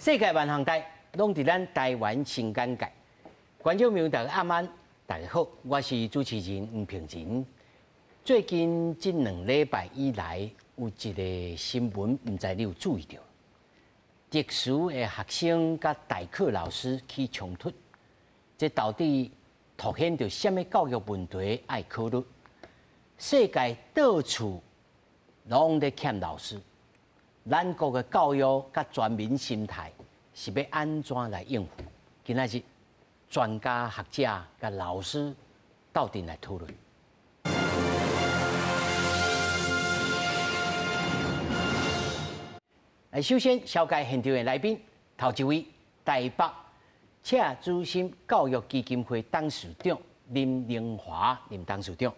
世界萬項代，攏佇咱台灣新簡介。觀眾朋友大家暗安，大家好，我是主持人吳平仁。最近這2禮拜以來，有一個新聞，毋知你有注意著？特殊的學生佮代課老師起衝突，這到底凸顯著啥物教育問題愛考慮？世界到處攏咧欠老師，咱國的教育佮全民心態是欲按怎來應付？今仔日專家學者佮老師鬥陣來討論。來，首先紹介現場的來賓，頭一位台北赤子心教育基金會董事長林玲華林董事長。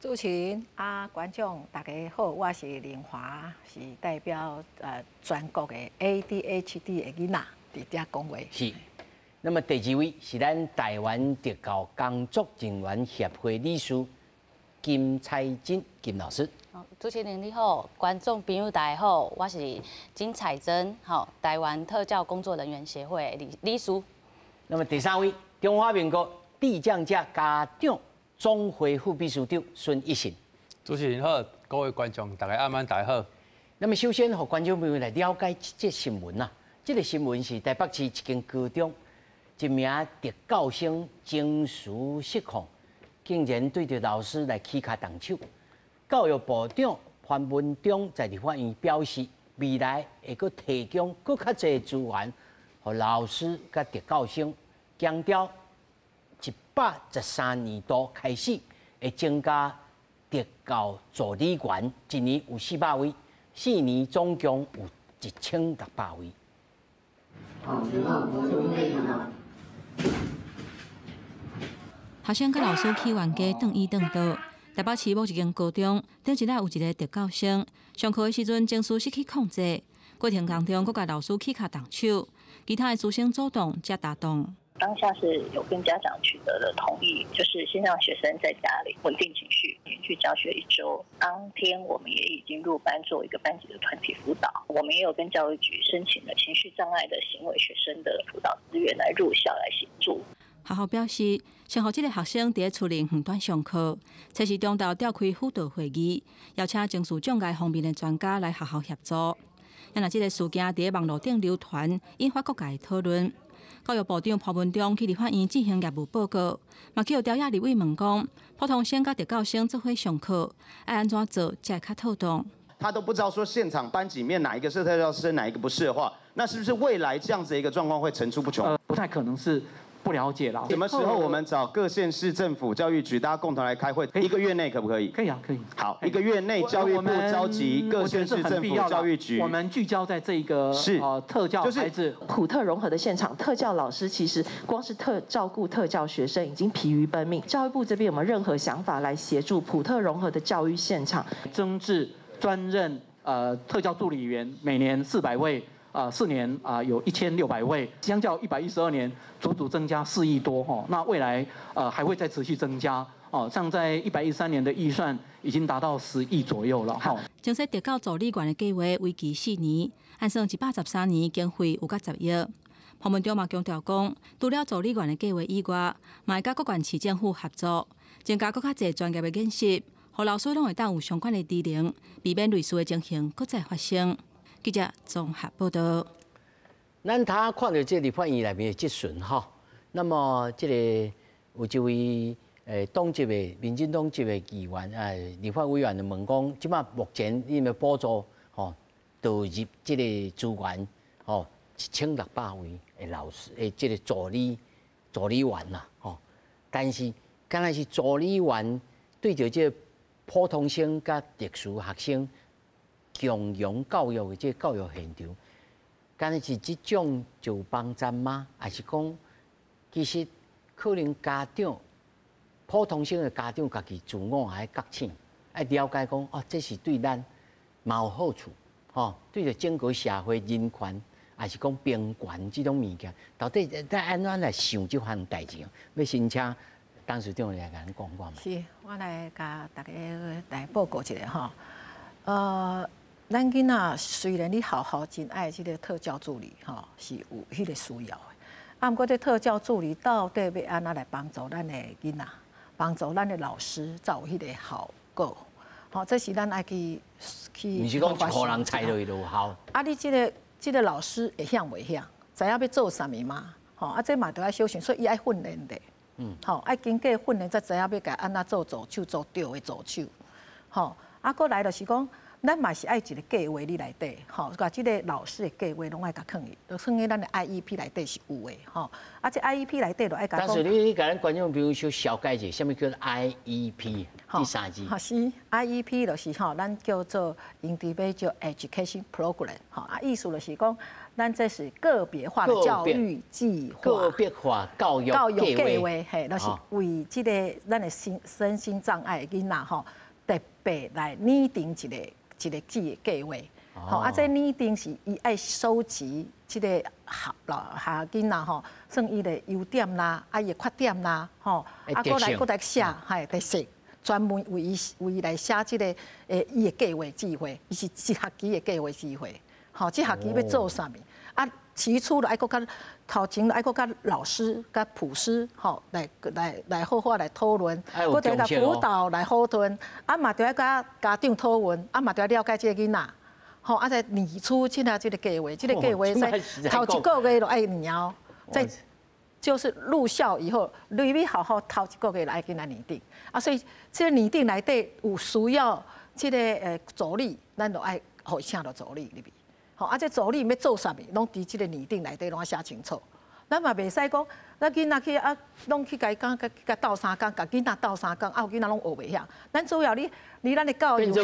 主持人啊，觀眾大家好，我是玲華，是代表全國的 ADHD 的囡仔佇遮講話。是。那麼第二位是咱台灣特教工作人員協會理事金彩珍金老師。主持人你好，觀眾朋友大家好，我是金彩珍，吼，台灣特教工作人員協會理理事。那麼第三位，中華民國智障者家長總會副秘書長孫一信。主持人好，各位觀眾大家暗安，大家好。那麼首先，予觀眾朋友來了解這新聞啦。這個新聞是台北市一間高中一名特教生情緒失控，竟然對著老師來起跤動手。教育部長潘文忠在立法院表示，未來會閣提供閣較濟資源，予老師佮特教生，強調113年度開始會增加特教助理員，一年有400位，4年總共有1600位。學生佮老師起冤家，斷醫斷道。台北市某一間高中，頂一日有一個特教生，上課的時陣情緒失去控制，過程當中閣共老師起跤動手，其他的師生主動才打動。當下是有跟家長取得了同意，就是先讓學生在家裡穩定情緒，連續教學一周。當天我們也已經入班做一個班級的團體輔導，我們也有跟教育局申請了情緒障礙的行為學生的輔導資源來入校來協助。學校表示，先予這個學生佇厝裡遠端上課，測試中晝召開輔導會議，邀請情緒障礙方面的專家來學校協助。啊，若這個事件佇網路頂流傳，引發各界討論。教育部長潘文忠去立法院進行業務報告，嘛去予朝野立委問講，普通生佮特教生做伙上課，愛按怎做才會較妥當？他都不知道說現場班級裡面哪一個是特教生，哪一個不是的話，那是不是未來這樣子一個狀況會層出不窮？不太可能是。不了解了。什麼時候我們找各縣市政府教育局，大家共同來開會？一個月內可不可以？可以啊，可以。好，一個月內教育部召集各縣市政府教育局。我們聚焦在這個是特教孩子普特融合的現場，特教老師其實光是照顧特教學生已經疲於奔命。教育部這邊有沒有任何想法來協助普特融合的教育現場？增置專任特教助理員，每年400位。4年啊，有1600位，相較112年，足足增加4億多吼。那未來還會再持續增加哦，像在113年的預算已經達到10億左右了哈。增設特教助理員的計劃為期4年，按算113年經費有甲10億。潘文忠嘛強調講，除了助理員的計劃以外，嘛會佮各縣市政府合作，增加閣較濟專業的研習，予老師攏會當有相關的知能，避免類似的情形閣再發生。記者綜合報道。咱頭看著這立法院內面的質詢吼，那麼這個有一位黨籍的民進黨籍的議員立法委員就問講，這馬目前𪜶的補助吼導入這個資源吼1600位的老師這個助理員啦吼，但是敢若是助理員對著這個普通生佮特殊學生共融教育的這個教育現場，敢若是這種就有幫助嗎？還是講，其實可能家長普通生的家長家己自我愛覺醒，愛了解講哦，這是對咱嘛有好處，吼，對著整個社會人權，還是講平權這種物件，到底咱按怎來想這項代誌？欲先請董事長來共咱講看覓。是，我來共大家來報告一下吼。咱囡仔雖然你學校真愛這个特教助理吼，是有彼个需要的。啊，毋過這特教助理到底欲按怎來幫助咱的囡仔，幫助咱的老師才有彼个效果。吼，這是咱愛去去。毋是講一個人揣落去就有效。啊，你這个老師會曉袂曉？知影欲做啥物嗎？吼，啊，這嘛著愛小心，所以伊愛訓練的。吼，愛經過訓練才知影欲共按怎做助手，做對的助手。吼，啊，閣來就是講，咱嘛是愛一个計劃佇內底，吼，共這个老師的計劃攏愛共囥去，就算佇咱的 IEP 內底是有的，吼。啊，這 IEP 內底就愛共講。但是你共咱觀眾朋友小紹解一下，啥物叫 IEP？這三字。吼，是 IEP 就是吼，咱叫做 Individual Education Program，吼，啊，意思就是講，咱這是個別化的教育計劃。個別化教育教育計劃，嘿，就是為這个咱的身心障礙的囡仔吼，特別來擬定一個這个計劃，吼，啊，這擬定是伊愛收集這个學老學囡仔吼，算伊的優點啦，啊，伊的缺點啦，吼，啊，閣來閣來寫，嘿，特色，專門為伊來寫這个伊的計劃計劃，伊是一學期的計劃計劃，吼，這學期欲做啥物？啊，起初就愛閣佮頭前愛閣佮老師、佮輔師，吼，來好好來討論，閣著共輔導來討論，啊嘛著愛佮家長討論，啊嘛著愛了解這个囡仔，吼，啊才擬出這个計劃，這个計劃在頭一個月就愛擬哦，在就是入校以後，入去學校頭一個月就愛緊來擬定，啊，所以這個擬定內底有需要這个助理，咱就愛予伊請著助理入去。吼，啊，這助理欲做啥物，攏佇這个擬定內底攏愛寫清楚。咱嘛袂使講，咱囡仔去啊，攏去共伊講，共鬥相共，共囡仔鬥相共，啊，有囡仔攏學袂曉。咱主要你咱的教育現場，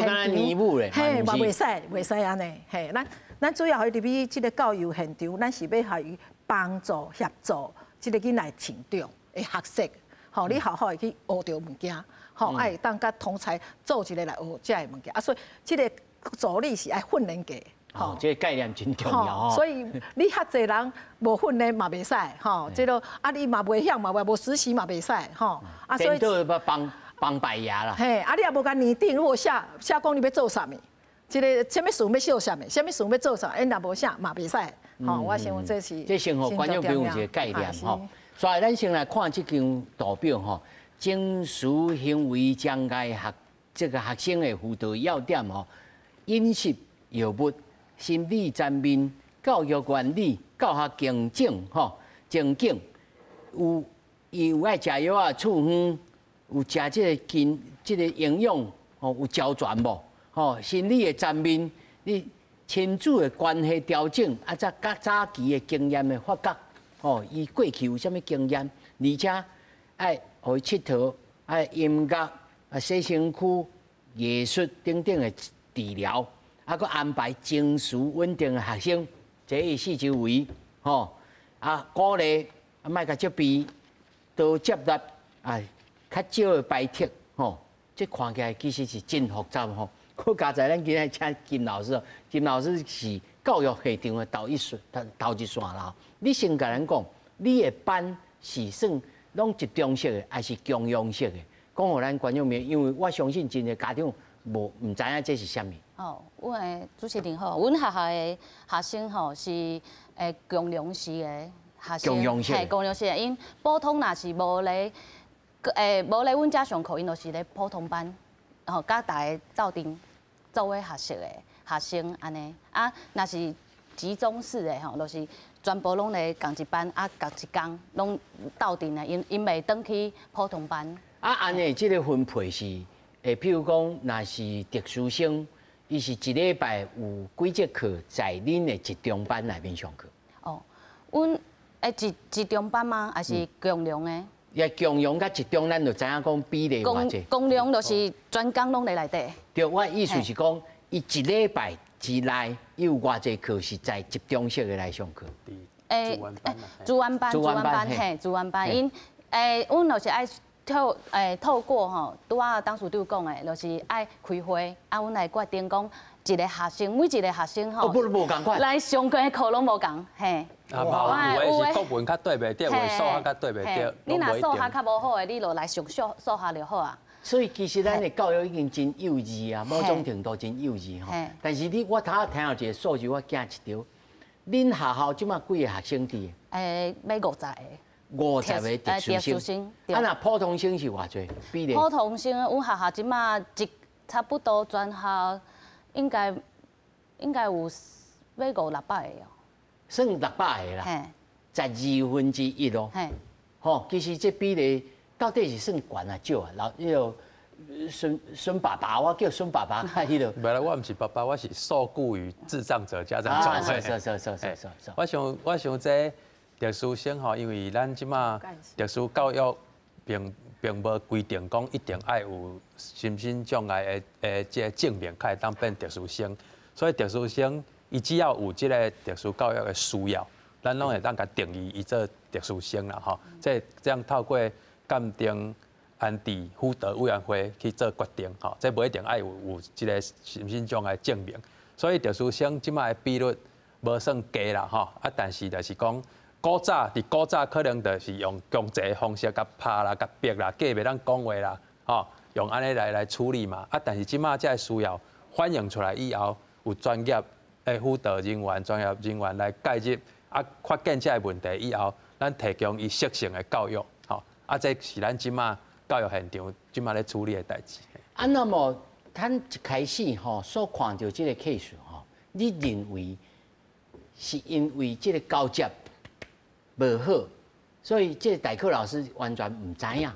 嘿，嘛袂使，袂使按呢。嘿，咱主要予伊入去這个教育現場，咱是欲予伊幫助協助這个囡仔成長的學習。吼，你好好會去學著物件，吼，愛會當佮同儕做一个來學這个物件。啊，所以這个助理是愛訓練過。吼，這个概念真重要。所以你遐濟人無訓練嘛袂使，吼，這个啊你嘛袂曉嘛，無實習嘛袂使，吼。啊，所以幫幫白牙啦。嘿，啊你也無共擬定，如果寫寫講你欲做啥物，這个啥物事欲做啥物，啥物事欲做啥，𪜶若無寫嘛袂使，吼，我想這是。這先予觀眾朋友一個概念吼。所以咱先來看這張圖表吼，情緒行為障礙學這个學生的輔導要點吼，飲食、藥物、心理層面、教育原理、教學情境吼、情景，有伊有愛食藥仔處方，有食這个經這个營養吼，有齊全無？吼，心理的層面，你親子的關係調整，啊，再佮早期的經驗的發覺，吼，伊過去有啥物經驗，而且愛予伊𨑨迌，愛音樂、啊洗身軀、藝術等等的治療。啊，閣安排情緒穩定的學生，坐佇四周圍，吼，啊，鼓勵，啊，莫共責備，多接納，啊，較少的排斥，吼，這看起來其實是真複雜吼。閣加在咱今日請金老師，金老師是教育現場的頭一線啦。你先共咱講，你的班是算攏集中式的，還是共融式的？講予咱觀眾明，因為我相信真濟家長無毋知影這是啥物。哦，阮的主持人好，阮學校的學生吼是共融式的學生，嘿，共融式的，𪜶普通若是無來阮遮上課，𪜶就是咧普通班，吼，佮大家鬥陣做伙學習的學生按呢。啊，若是集中式的吼，就是全部攏咧仝一班，啊，仝一工攏鬥陣的，𪜶袂轉去普通班。啊，按呢，這个分配是，譬如講，若是特殊生，伊是一禮拜有幾節課在恁的集中班內面上課？哦，阮集中班嗎？還是共融的？也共融佮集中，咱就知影講比例偌濟。共融就是全工攏佇內底。對，我意思是講，伊一禮拜之內有偌濟課是在集中式的來上課？資源班，資源班，嘿，資源班，𪜶阮就是愛透過吼，拄仔董事長講的，就是愛開會，啊，阮來決定講一个學生，每一个學生吼，來上課的課攏無仝，嘿。啊，有的是國文較對袂著，有的數學較對袂著。你若數學較無好的，你就來上數學就好啊。所以其實咱的教育已經真幼稚啊，某種程度真幼稚吼。但是你我頭仔聽到一個數字，我驚一跳。恁學校這馬幾個學生佇？欲50個。50個特殊生。啊，若普通生是偌濟比例？普通生，阮學校這馬一差不多全校應該有欲五六百個哦。算600個啦，1/12咯。吼，其實這比例到底是算懸啊少啊？老彼个孫孫爸爸，我叫孫爸爸，彼个。無啦，我毋是爸爸，我是受僱於智障者家長總會。是是是是是。我想這特殊生吼，因為咱這馬特殊教育並無規定講一定愛有身心障礙的這個證明，才會當變特殊生。所以特殊生伊只要有這個特殊教育的需要，咱攏會當共定義伊做特殊生啦吼。這樣透過鑑定安置輔導委員會去做決定吼，這無一定愛有這個身心障礙證明。所以特殊生這馬的比率無算低啦吼。啊，但是就是講古早佇古早可能就是用強制的方式共拍啦、共逼啦、叫袂當講話啦，吼，用按呢來處理嘛。啊，但是這馬這个需要反映出來以後，有專業的輔導人員、專業人員來介入，啊，發現這个問題以後，咱提供伊適性的教育，吼，啊，這是咱這馬教育現場這馬咧處理的代誌。啊，那麼咱一開始吼所看著這個 case 吼，你認為是因為這個交接無好，所以這個代課老師完全毋知影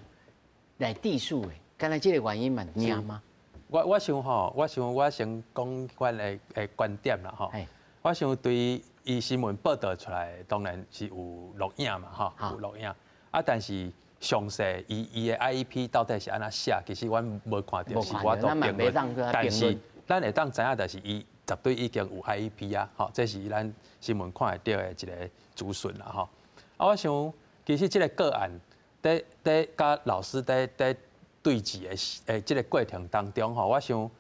來致死的，敢若這個原因嘛爾嗎？我想吼，我想我先講阮的觀點啦吼。我想對伊新聞報導出來，當然是有錄影嘛吼，有錄影。啊，但是詳細伊的 IEP 到底是按怎寫，其實阮無看著，是無法度評論。但是咱會當知影，就是伊絕對已經有 IEP 啊，吼，這是咱新聞看會著的一个資訊啦吼。啊，我想其實這个個案，佇佇佮老師佇佇對峙的誒這个過程當中吼，我想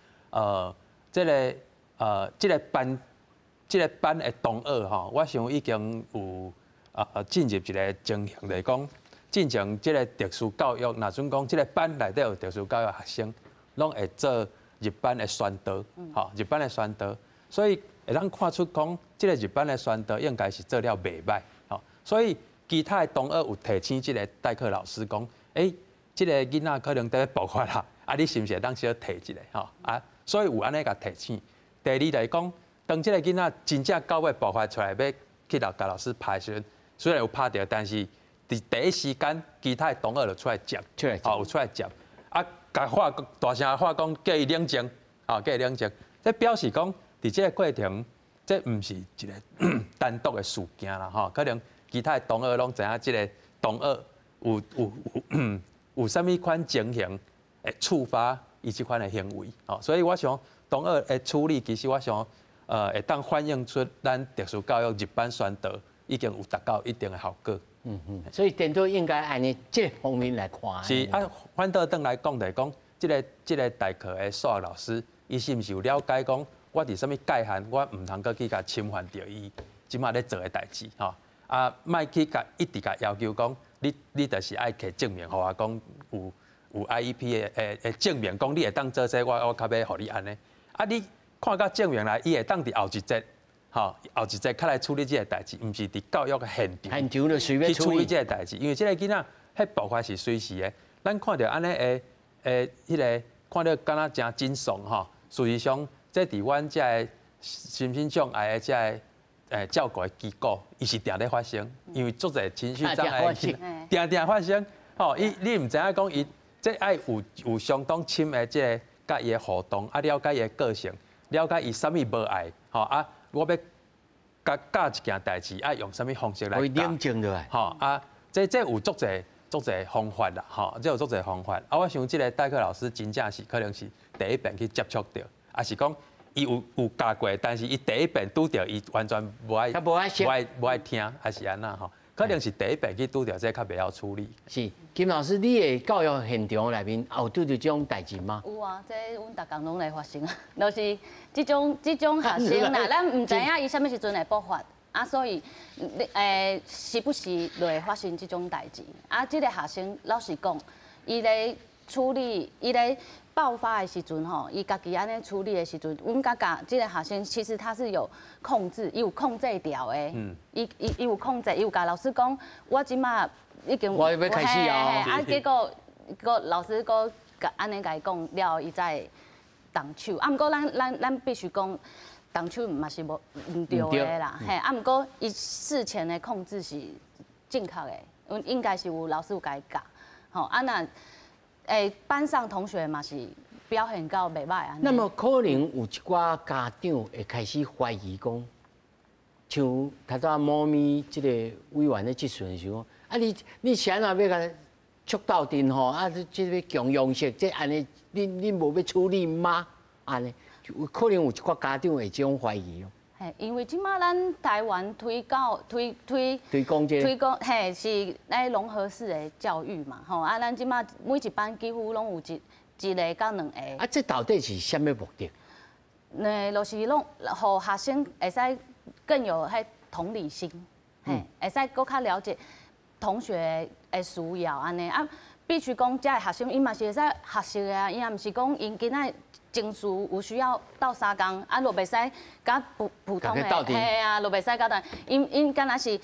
這个班的同學吼，我想已經有進入一个情形，就是講進前這个特殊教育，若準講這个班內底有特殊教育學生，攏會做入班的宣導，吼，入班的宣導，所以會當看出講，這个入班的宣導應該是做了袂䆀，吼，所以其他的同學有提醒這个代課老師講，欸，這个囡仔可能佇咧爆發啦，啊，你是毋是會當小提一下，吼，啊，所以有按呢共提醒。第二就是講，當這个囡仔真正到尾爆發出來，欲去共老師拍的時陣，雖然有拍著，但是佇第一時間，其他的同學就出來接，吼，有出來接，啊，共話大聲話講，叫伊冷靜，吼，叫伊冷靜。這表示講，佇這個過程，這毋是一个單獨的事件啦，吼，可能其他的同學攏知影，這个同學有啥物款情形會觸發伊這款的行為，吼，所以我想同學的處理，其實我想，會當反映出咱特殊教育入班宣導已經有達到一定的效果。所以顛倒應該按呢這方面來看。是啊，反倒轉來講，就是講，這个代課的數學老師，伊是毋是有了解講，我佇啥物界限，我毋通閣去共侵犯著伊這馬咧做的代誌，吼。啊，莫去共一直共要求講，你就是愛提證明，予我講有 IEP 的證明，講你會當做這個，我較欲予你按呢。啊，你看甲證明來，伊會當佇後一節，吼，後一節較來處理這个代誌，毋是佇教育的現場現場就隨便去處理這个代誌，因為這个囡仔彼爆發是隨時的，咱看著按呢的彼个看著敢若誠驚悚吼，事實上，這佇阮這个身心障礙的這个照顧的機構，伊是定咧發生，因為足濟情緒障礙定定發生，吼，伊你毋知影講伊這愛有相當深的這个佮伊的互動，啊，了解伊的個性，了解伊啥物無愛，吼啊，我欲共教一件代誌，愛用啥物方式來教，冷靜落來，吼啊，這有足濟足濟方法啦，吼，這有足濟方法。啊，我想這个代課老師真正是可能是第一遍去接觸著，抑是講伊有教過，但是伊第一遍拄著伊完全無愛，無愛無愛聽，抑是按怎吼？可能是第一遍去拄著這較袂曉處理。是金老師，你的教育現場內面有拄著這種代誌嗎？有啊，這阮逐工攏來發生啊，就是這種學生啦，咱毋知影伊啥物時陣會爆發，啊，所以時不時就會發生這種代誌。啊，這个學生老實講，伊咧處理，伊咧爆發的時陣吼，伊家己按呢處理的時陣，阮感覺這個學生其實他是有控制，伊有控制牢的。伊有控制，伊有共老師講，我這馬已經我欲開始啊！啊，結果閣老師閣按呢共伊講了，伊才會動手。啊，毋過咱必須講，動手嘛是無毋對的啦。嘿，啊，毋過伊事前的控制是正確的，阮應該是有老師有共伊教。吼，啊若班上同學嘛是表現到袂歹啊。那麼可能有一寡家長會開始懷疑講，像頭拄仔貓咪這個委員咧質詢的時候，啊你是按怎欲共捉鬥陣吼？啊，這個共融式，這按呢，恁無欲處理嗎？按呢，可能有一寡家長會這種懷疑哦。嘿，因為這馬咱台灣推到推推推廣這個，推廣嘿是咧融合式的教育嘛，吼啊，咱這馬每一班幾乎攏有一個到兩個。啊，這到底是啥物目的？呢，就是攏予學生會使更有彼同理心，嘿，會使閣較了解同學的需要按呢啊。必須講，這个學生伊嘛是會使學習的啊，伊也毋是講𪜶囡仔情緒有需要鬥相共，啊，就袂使佮普普通的，嘿啊，就袂使佮𪜶，𪜶敢若是欲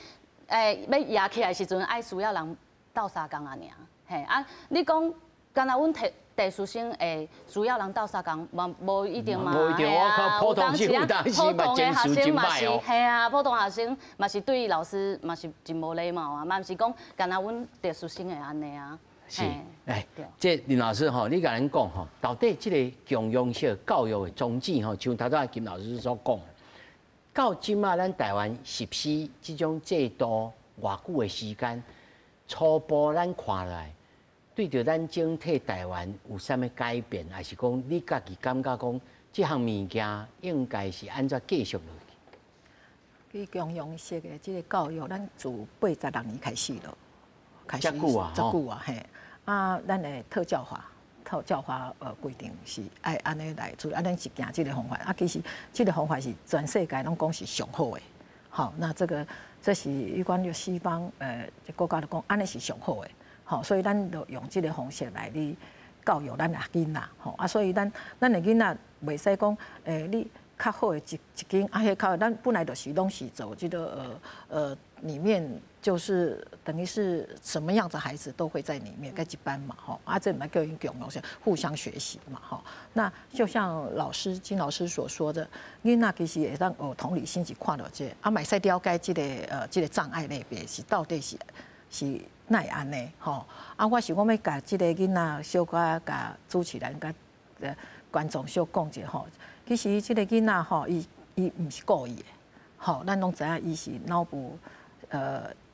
攑起來的時陣，愛需要人鬥相共爾，嘿啊，你講敢若阮特殊生會需要人鬥相共，嘛無一定嘛，無一定，我看普通是有當時嘛情緒真歹哦。嘿啊，普通學生嘛是對老師嘛是真無禮貌啊，嘛毋是講敢若阮特殊生會按呢啊。是，哎，這林老師吼，你共咱講吼，到底這個共融式教育的宗旨吼，像頭拄仔金老師所講，到這馬咱台灣實施這種制度偌久的時間，初步咱看來，對著咱整體台灣有啥物改變，還是講你家己感覺講這項物件應該是按怎繼續落去？去共融式的這個教育，咱自86年開始咯，開始遮久啊，遮久啊，嘿。啊，咱的特教法，特教法規定是愛按呢來處理，啊，咱是行這個方法。啊，其實這個方法是全世界攏講是上好的。好，那這個這是有關於西方國家來講，按呢是上好的。好，所以咱就用這個方式來咧教育咱的囡仔。吼，啊，所以咱的囡仔袂使講，你較好的一間，啊，彼較咱本來就是攏是做這個裡面就是等於是什麼樣子孩子都會在裡面，佮一班嘛，吼，啊，這毋叫𪜶共融，是互相學習嘛，吼。那就像老師金老師所說的，囡仔其實會當有同理心去看著這個，啊，嘛會使了解這個障礙類別是到底是哪會按呢，吼。啊，我想講欲共這個囡仔小可共主持人佮觀眾小講一下吼。其實這個囡仔吼，伊毋是故意的，吼，咱攏知影伊是腦部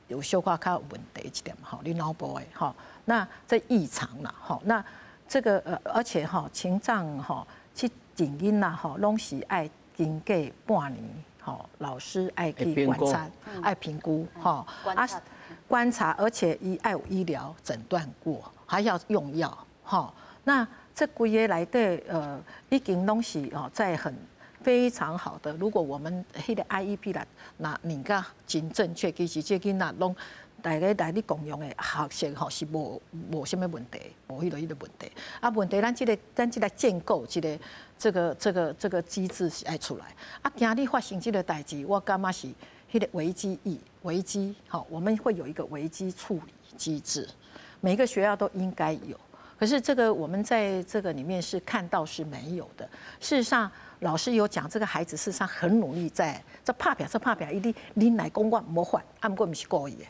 有小可較有問題一點吼，你腦部的吼，那這異常啦吼，那這個而且吼，情障吼，這種囡仔吼，攏是愛經過半年吼，老師愛去觀察，愛評估吼，啊觀察，而且伊愛有醫療診斷過，還要用藥吼，那這規个內底已經攏是哦在很非常好的。如果我們彼個 IEP 啦，若擬甲真正確，其實這囡仔攏大家來咧共融的學習吼是無啥物問題，無彼個問題。啊，問題咱這個建構這個機制是愛出來。啊，驚你發生這個代誌，我感覺是彼個危機吼，我們會有一個危機處理機制，每個學校都應該有。可是這個我們在這個裡面是看到是沒有的。事實上，老師有講，這個孩子事實上很努力在這拍拚這拍拚，伊恁來講我毋好發，啊，毋過毋是故意的，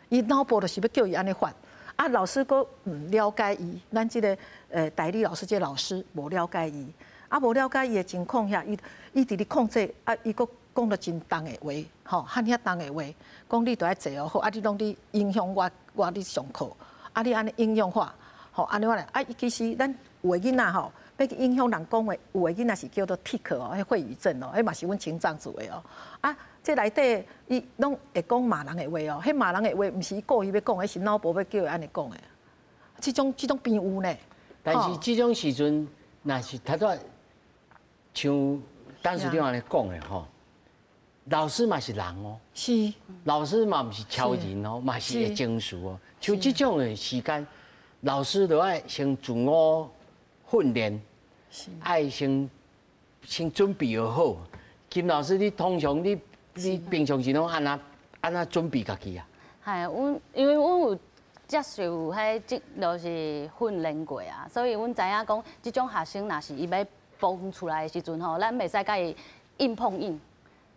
伊腦部就是欲叫伊按呢發，啊，老師閣毋了解伊，咱這個代理老師這個老師無了解伊，啊，無了解伊的情況下，伊佇咧控制，啊，伊閣講了真重的話，吼，遐爾重的話，講你著愛坐好，啊，你攏佇影響我咧上課，啊，你按呢影響我。吼，按呢款咧，啊，其實咱有的囡仔吼，欲去影響人講話，有的囡仔是叫做 tic 哦，彼會語症哦，彼嘛是阮青障組的哦。啊，這內底伊攏會講罵人的話哦，彼罵人的話毋是伊故意欲講，彼是腦部欲叫伊按呢講的。這種病有呢。但是這種時陣，若是頭拄像董事長按呢講的吼，老師嘛是人哦，老師嘛毋是超人哦，嘛是會情緒哦。像這種的時間。老師都愛先自我訓練，愛先準備好。金老師，你通常你平常時攏按怎按怎準備家己啊？係，阮因為阮有接受彼這就是訓練過啊，所以阮知影講，這種學生若是伊欲蹦出來的時陣吼，咱袂使共伊硬碰硬，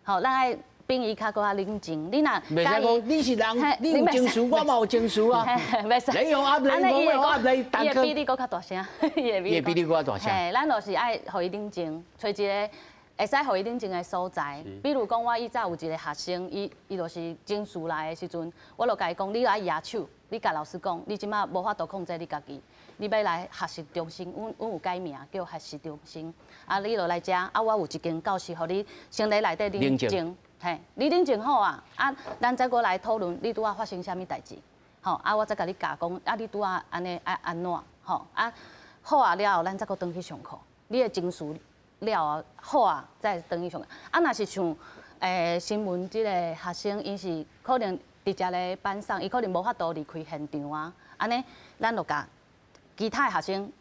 吼，咱愛比伊較閣較冷靜。你若袂使講你是人，你有情緒，我嘛有情緒啊。袂使。你有壓力，我有壓力，伊會比你閣較大聲，伊會比你閣較大聲。嘿，咱就是愛予伊冷靜，揣一个會使予伊冷靜的所在。比如講，我以前有一个學生，伊就是情緒來的時陣，我就共伊講，你愛舉手，你共老師講，你這馬無法度控制你家己，你欲來學習中心，阮有改名叫學習中心。啊，你就來遮，啊，我有一間教室，予你先佇內底冷靜。嘿，你冷靜好啊，啊，咱再閣來討論你拄仔發生啥物代誌，吼，啊，我再共你教講，啊，你拄仔按呢愛按怎，吼，啊，好啊了後，咱再閣轉去上課，你的情緒了後好啊，再轉去上課。啊，若是像新聞這个學生，伊是可能佇遮个班上，伊可能無法度離開現場啊，按呢，咱就共其他的學生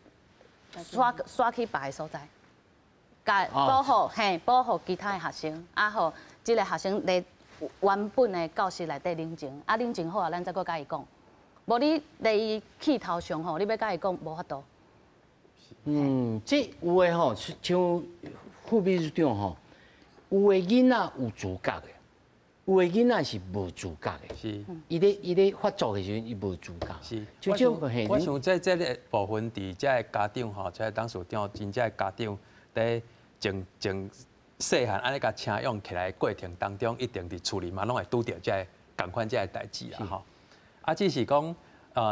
徙徙去別个所在，共保護嘿保護其他的學生，啊，予這个學生佇原本的教室內底冷靜，啊，冷靜好啊，咱再閣共伊講。無你佇伊氣頭上吼，你欲共伊講無法度。嗯，這有的吼，像副秘書長吼，有的囡仔有自覺的，有的囡仔是無自覺的。伊咧發作的時陣，伊無自覺。是。我想這個部分，佇這个家長吼，這个董事長真正家長佇從從細漢按呢共請養起來的過程當中，一定佇厝裡嘛攏會拄著這个仝款這个代誌啦吼。啊，只是講，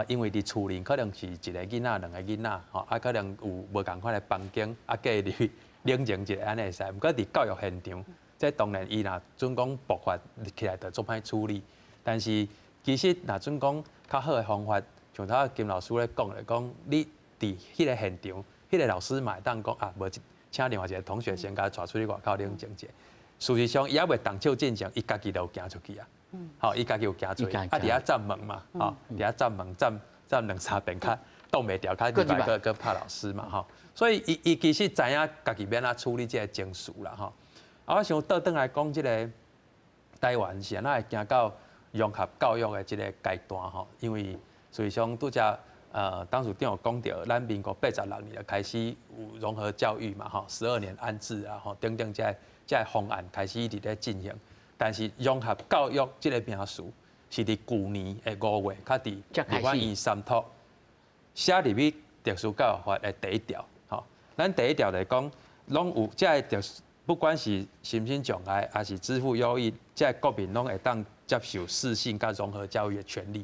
因為佇厝裡可能是一个囡仔、兩个囡仔，吼，啊，可能有無仝款的房間，啊，過入去冷靜一下按呢會使。毋過佇教育現場，這當然伊若準講爆發起來，就足歹處理。但是其實若準講較好的方法，像頭金老師咧講咧，講你佇彼个現場，彼个老師嘛會當講啊，無請另外一个同學先共伊帶出去外口冷靜一下。事實上，伊猶未動手進前，伊家己就有行出去啊。吼，伊家己有行出去，啊，佇遐站門嘛，吼，佇遐站門站站兩三遍，較擋袂牢，較入來閣閣拍老師嘛，吼。所以伊其實知影家己欲按怎處理這个情緒啦，吼。啊，我想倒轉來講，這个台灣是按怎會行到融合教育的這个階段吼？因為事實上拄才董事長有講著，咱民國86年就開始有融合教育嘛，吼，12年安置啊，吼，等等這个這个方案開始佇咧進行。但是融合教育這个名詞是佇舊年的5月，較佇立法院三讀寫入去特殊教育法的第一條，吼。咱第一條來講，攏有這个特殊，不管是身心障礙，抑是資賦優異，這个國民攏會當接受適性佮融合教育的權利。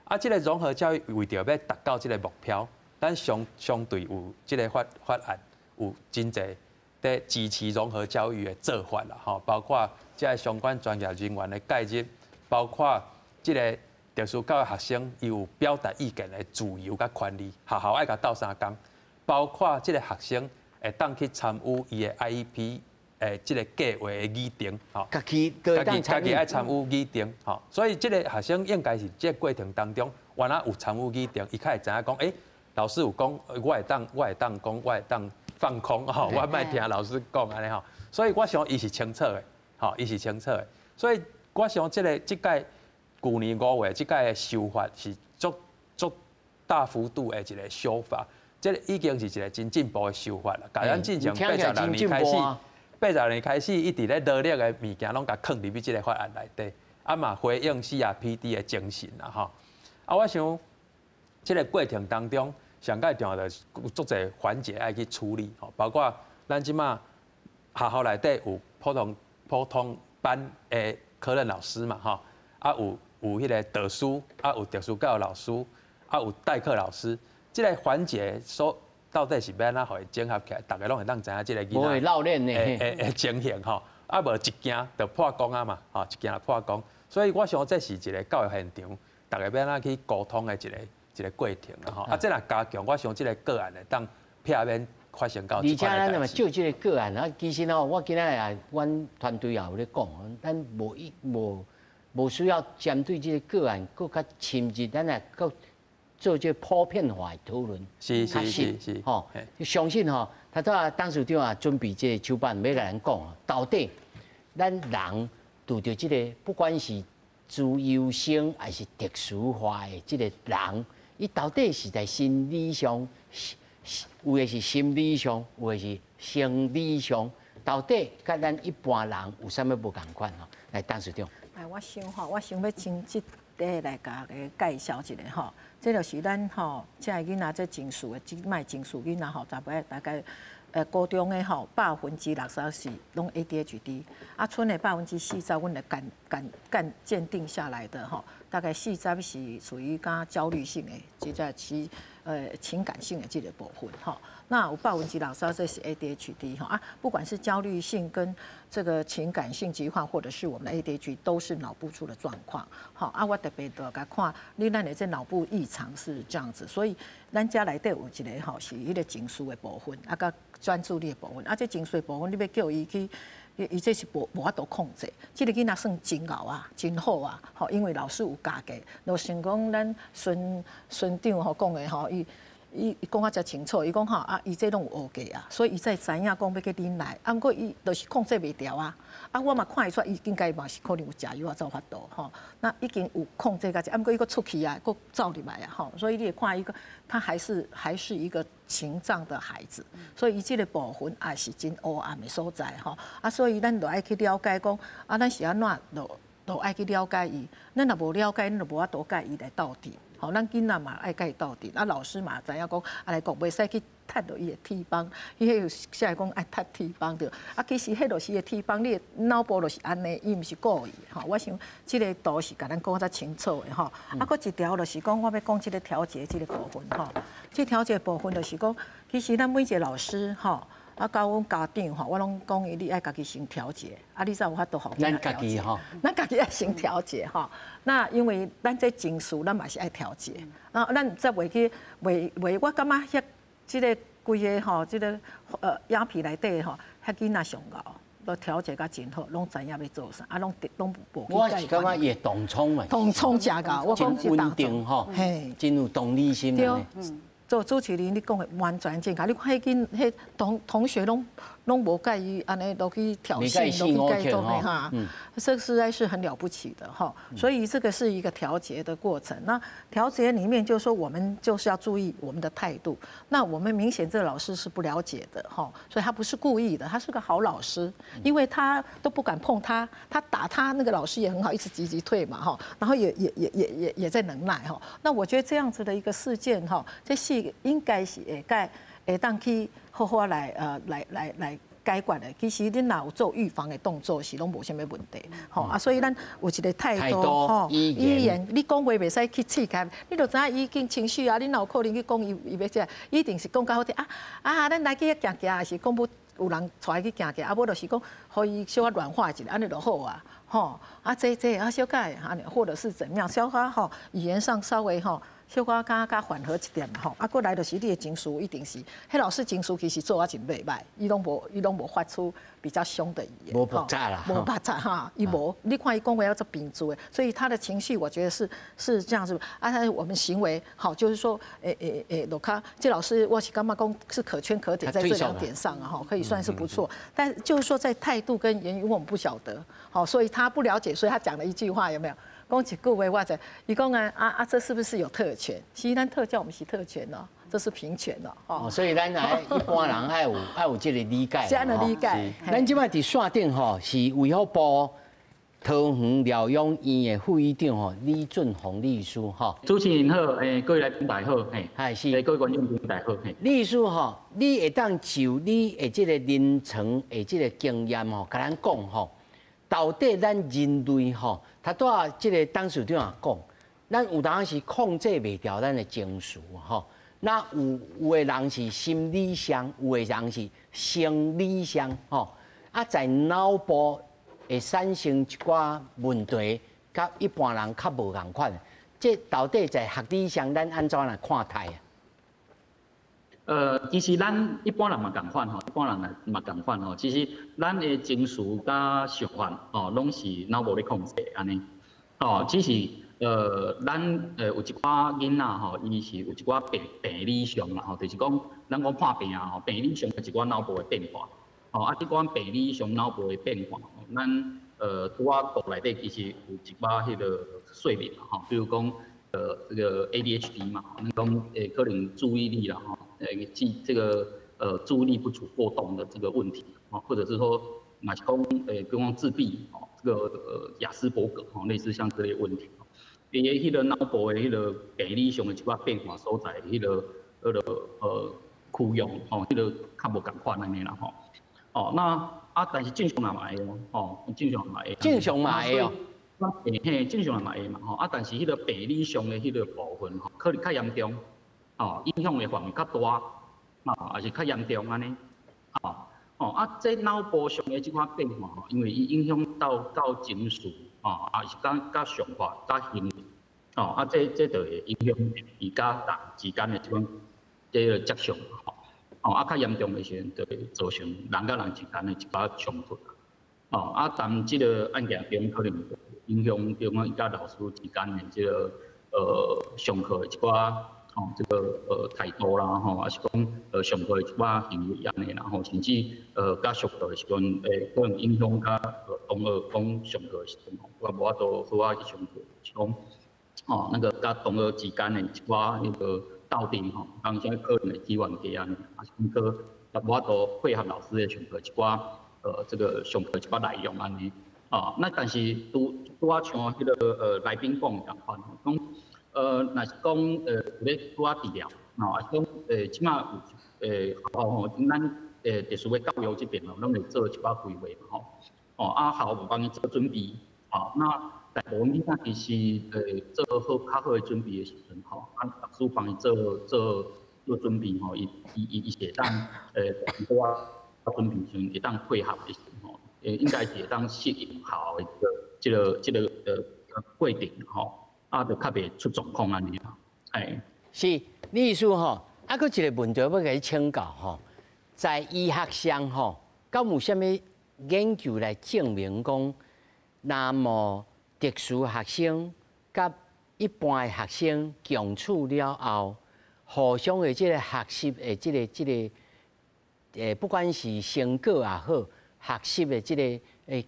啊，這个融合教育為著欲達到這个目標，咱相對有這个法案有真濟佇支持融合教育的做法啦，吼，包括這个相關專業人員的介入，包括這个特殊教育學生伊有表達意見的自由佮權利，學校愛共鬥相共，包括這个學生會當去參與伊的 IEP 的這个計畫的擬定，吼，家己家己家己愛參與擬定，吼，所以這个學生應該是這个過程當中，原來有參與擬定，伊較會知影講，欸，老師有講，我會當講，我會當放空，吼，我莫聽老師講按呢吼，所以我想伊是清楚的，吼，伊是清楚的，所以我想這个這屆舊年5月這屆的修法是足足大幅度的一个修法，這个已經是一个真進步的修法啦。共咱進前86年開始，86年開始一直咧努力的物件，攏共囥入去這个法案內底，啊嘛回應 CRPD 的精神啦，吼。啊，我想這个過程當中，上蓋重要就是有足濟環節愛去處理，吼，包括咱這馬學校內底有普通班的科任老師嘛，吼，啊有彼个導師，啊有特殊教育老師，啊有代課老師，這个環節所到底是欲按怎予伊整合起來，逐个攏會當知影這个囡仔會老練呢，的情形吼，啊無一驚就破功啊嘛，吼，一驚就破功，所以我想這是一个教育現場，逐个欲按怎去溝通的一個過程啦吼，啊，這若加強，我想這个個案會當避免發生到而且咱嘛就這个個案啊，其實吼，我今仔也阮團隊也有咧講，咱無一無無需要針對這个個案閣較深入，咱來閣做這普遍化的討論。吼，相信吼，頭拄仔董事長啊準備這個手板欲共咱講，到底咱人拄著這个，不管是資優生還是特殊化的這个人，伊到底是在心理上，有的是心理上，有的是生理上，到底佮咱一般人有啥物無仝款吼？來，董事長。哎，我想吼，我想欲從這塊來共大家介紹一下吼，這就是咱吼，這个囡仔這情緒的，這擺情緒囡仔吼，大概大概高中的吼60%是攏 ADHD，啊，賰的40%，阮來鑑鑑鑑鑑定下來的吼，大概四十是屬於較焦慮性的，這個其情感性的這個部分吼。那有60%這是 ADHD 吼啊，不管是焦慮性跟這個情感性疾患，或者是我們的 ADHD，都是腦部出的狀況。好啊，我特別就共看，你咱的這腦部異常是這樣子，所以咱遮內底有一個吼是彼个情緒的部分，啊，佮專注力的部分，啊，這情緒的部分你欲叫伊去，伊這是無無法度控制。這个囡仔算真𠢕啊，真好啊，吼，因為老師有教過，就像講咱孫孫長吼講的吼，伊。伊伊講啊誠清楚，伊講吼啊，伊這攏有學過啊，所以伊才知影講欲去忍耐，啊，毋過伊就是控制袂牢啊。啊，我嘛看會出來，伊應該嘛是可能有食藥啊，才有法度吼。那已經有控制到這，啊，毋過伊閣出去啊，閣走入來啊，吼。所以你會看伊個，他還是一個情障的孩子，所以伊這個部分也是真黑暗的所在吼。啊，所以咱就愛去了解講，啊，咱是按怎就就愛去了解伊。咱若無了解，咱就無法度佮伊來鬥陣。吼，咱囡仔嘛愛佮伊鬥陣，啊，老師嘛知影講，啊來講袂使去踢落伊的鐵枋，伊彼有寫講愛踢鐵枋對，啊，其實彼就是伊的鐵枋，你的腦部就是按呢，伊毋是故意吼。我想這个圖是共咱講較清楚的吼。啊，閣一條就是講，我欲講這个調節這个部分吼。這調節部分就是講，其實咱每一个老師吼，啊，教阮家長吼，我攏講伊，你愛家己先調節，啊，你才有法度予咱家己吼，咱家己愛先調節吼。那因為咱這情緒，咱嘛是愛調節。啊，咱才袂去袂袂，我感覺遐這个規个吼，這个雅痞內底吼，遐囡仔上𠢕，都調節甲真好，攏知影欲做啥，啊，攏攏無。我是感覺伊會同創嘛，同創誠𠢕，我講真穩定吼，真有同理心。對。做主持人，你講的完全正確。你看彼囡彼同同學攏攏無佮伊按呢落去挑釁，攏去佮伊做哈，這實在是很了不起的哈。所以這個是一個調節的過程。那調節裡面就是說，我們就是要注意我們的態度。那我們明顯這個老師是不了解的哈，所以他不是故意的，他是個好老師，因為他都不敢碰他，他打他那個老師也很好，一直積極退嘛哈，然後也也也也也也在能耐哈。那我覺得這樣子的一個事件哈，這是應該是會該會當去好好來來來來解決的。其實恁若有做預防的動作，是攏無啥物問題。吼啊，所以咱有一個態度吼，語言你講話袂使去刺激，你就知影伊已經情緒啊，你若有可能去講伊，伊欲這，一定是講較好聽啊啊，咱來去遐行行，還是講欲有人帶伊去行行，啊無就是講，予伊小可軟化一下，按呢就好啊，吼啊這這啊小可按呢，或者是怎麼樣，小可吼語言上稍微吼。小可較較緩和一點吼，啊，過來就是你的情緒一定是，彼老師情緒其實做啊真袂䆀，伊攏無發出比較兇的語言，無爆炸啦，無爆炸哈，伊無，你看伊講話要做平住的，所以他的情緒我覺得是是這樣子，啊，他我們行為好，就是說，欸欸欸，羅卡，這老師我是感覺講是可圈可點在這兩點上啊，哈，可以算是不錯，但就是說在態度跟言語，我們不曉得，好，所以他不了解，所以他講了一句話，有沒有？講一句話，我知，伊講啊啊啊，這是不是有特權？其實咱特教毋是特權咯，這是平權咯。哦，所以咱愛一般人愛有愛有這个理解。這樣的理解。咱這擺佇線頂吼是衛福部桃園療養院的副院長吼李俊宏律師吼。主持人好，欸，各位來賓大家好，嘿，係是，各位觀眾朋友大家好，嘿。律師吼，你會當就你的這个臨床的這个經驗吼，共咱講吼，到底咱人類吼，頭拄仔這个董事長也講，咱有當時控制袂牢咱的情緒吼。那有有的人是心理上，有的人是生理上吼。啊，在腦部會產生一寡問題，佮一般人較無仝款。這到底在學理上，咱按怎來看待啊？其實咱一般人嘛仝款吼，一般人嘛仝款吼。其實咱的情緒佮想法吼，攏是腦部咧控制按呢。哦，只是咱有一寡囡仔吼，伊是有一寡病理上啦吼，就是講咱講破病啊吼，病理上的一寡腦部的變化，吼啊，這款病理上腦部的變化，咱拄仔圖內底其實有一寡彼個說明吼，比如講這個 ADHD 嘛，咱講可能注意力啦吼，記這個注意力不足過動的這個問題，吼，或者是說嘛是講比如講自閉，吼，這個亞斯伯格吼，類似像這類問題。伊的彼個腦部的彼個病理上的一寡變化所在，彼個區域吼，彼個較無仝款按呢啦吼。哦，那啊，但是正常人嘛會哦，吼，正常人嘛會。正常嘛會哦。嘿，正常人嘛會嘛吼，啊，但是彼個病理上的彼個部分吼，可能較嚴重，哦，影響的範圍較大，啊，抑是較嚴重按呢，哦，哦，啊，這腦部上的這款變化吼，因為伊影響到情緒，哦，抑是佮想法、佮行為。哦，啊，這就會影響伊佮人之間的這款這個接觸，吼，哦，啊，較嚴重的時陣，就會造成人佮人之間的一寡衝突。哦，啊，但這個案件中可能影響著講伊佮老師之間的這個上課的一寡吼，這個態度啦，吼，抑是講上課的一寡行為按呢啦，吼，甚至佮上課的時陣，會可能影響佮同學講上課的時陣，吼，我無法度好好去上課，是講。哦，那個佮同學之間的一寡彼個鬥陣吼，當時可能會起冤家按呢，抑是講閣無法度配合老師的上課一寡這個上課一寡內容按呢，哦，那但是拄拄仔像彼個來賓講仝款，講若是講有咧拄仔治療，吼，抑是講這馬有學校吼，咱特殊的教育這邊吼，攏會做一寡規劃嘛吼，哦，啊學校有幫伊做準備，吼，那。大部分囡仔其實做好較好的準備的時陣吼，啊老師幫伊做準備吼，伊是會當我準備時陣會當配合的時陣吼，應該是會當適應學校的這個過程吼，啊就較袂出狀況按呢啦，哎。是，你意思吼，啊，閣一個問題欲共你請教吼，在醫學上吼，敢有啥物研究來證明講，那麼特殊學生佮一般的學生共處了後，互相的這個學習的這個，不管是成果也好，學習的這個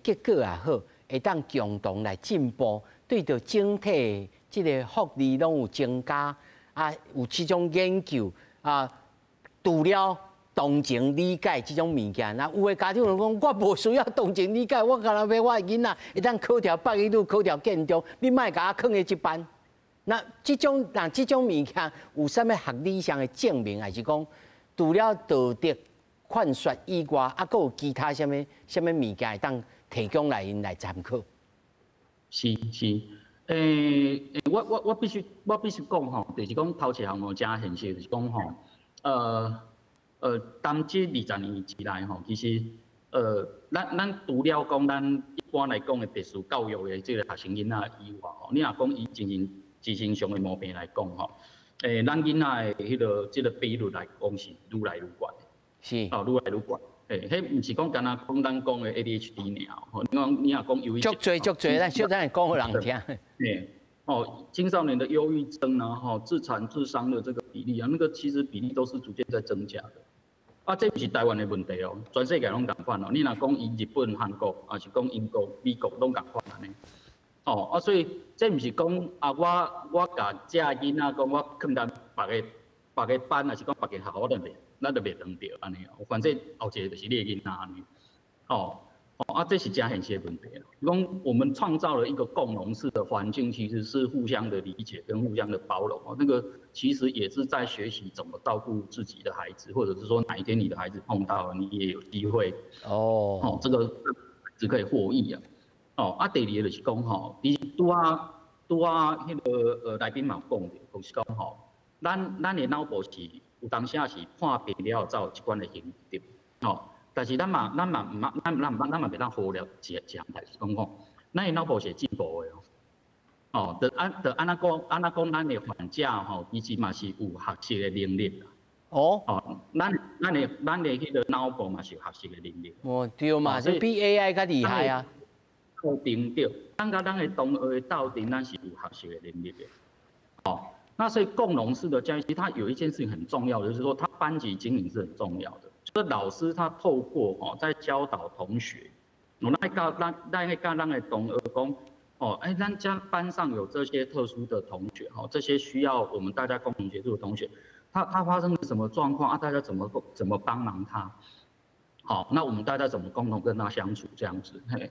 結果也好，會當共同來進步，對著整體這個福利攏有增加啊，有這種研究啊，除了同情理解這種物件，那有的家長就講，我無需要同情理解，我干焦欲我的囡仔會當考著北一女，考著建中，你莫共我囥佇這班。那這種那這種物件有啥物學理上的證明，還是講除了道德勸說以外，啊，閣有其他啥物啥物物件會當提供來𪜶來參考？是是，我必須講吼，就是講頭一項吼，誠現實就是講吼，當這20年之內吼，其實，咱除了講咱一般來講的特殊教育的這個學生囡仔以外吼，你若講以精神上的毛病來講吼，咱囡仔的彼個這個比率來講是愈來愈懸的。哦，愈來愈懸。彼毋是講干焦講咱講的 ADHD 爾吼，你若講憂鬱症，足濟足濟，咱小等下講予人聽。哦，青少年的憂鬱症啊，吼，自殘自傷的這個比例啊，那個其實比例都是逐漸在增加的。啊，這毋是台灣的問題哦，全世界攏仝款哦。你若講伊日本、韓國，抑是講英國、美國，攏仝款按呢。哦，啊，所以這毋是講啊，我共這囡仔講，我囥佇別個班，抑是講別個學校，我就袂，咱就袂當著按呢。反正後一個就是你的囡仔按呢。哦。哦啊，這是誠現實的問題。講我們創造了一個共融式的環境，其實是互相的理解跟互相的包容哦。那個其實也是在學習怎麼照顧自己的孩子，或者是說哪一天你的孩子碰到了，你也有機會哦。哦，這個只可以獲益啊。哦，啊，第二個就是講吼，其實拄仔拄仔彼個來賓嘛有講著，就是講吼，咱的腦部是有當時是破病了後才有這款的行為對，吼。但是咱嘛毋咱咱咱嘛袂當忽略一項代誌，講講，咱的腦部是會進步的哦。哦，就按怎講，咱的患者吼，其實嘛是有學習的能力啦。哦。咱的彼個腦部嘛是有學習的能力。哦，對嘛，這比 AI 較厲害啊。鬥陣對，咱佮咱的同學的鬥陣，咱是有學習的能力的。哦，那所以共融式的教育，其實它有一件事情很重要的，就是說，他班級經營是很重要的。就是老師他透過哦，在教導同學，我來教咱，咱來教咱的同學講，哦，哎，咱家班上有這些特殊的同學，哦，這些需要我們大家共同協助的同學，他發生了什麼狀況啊？大家怎麼幫忙他？好，那我們大家怎麼共同跟他相處？這樣子，嘿，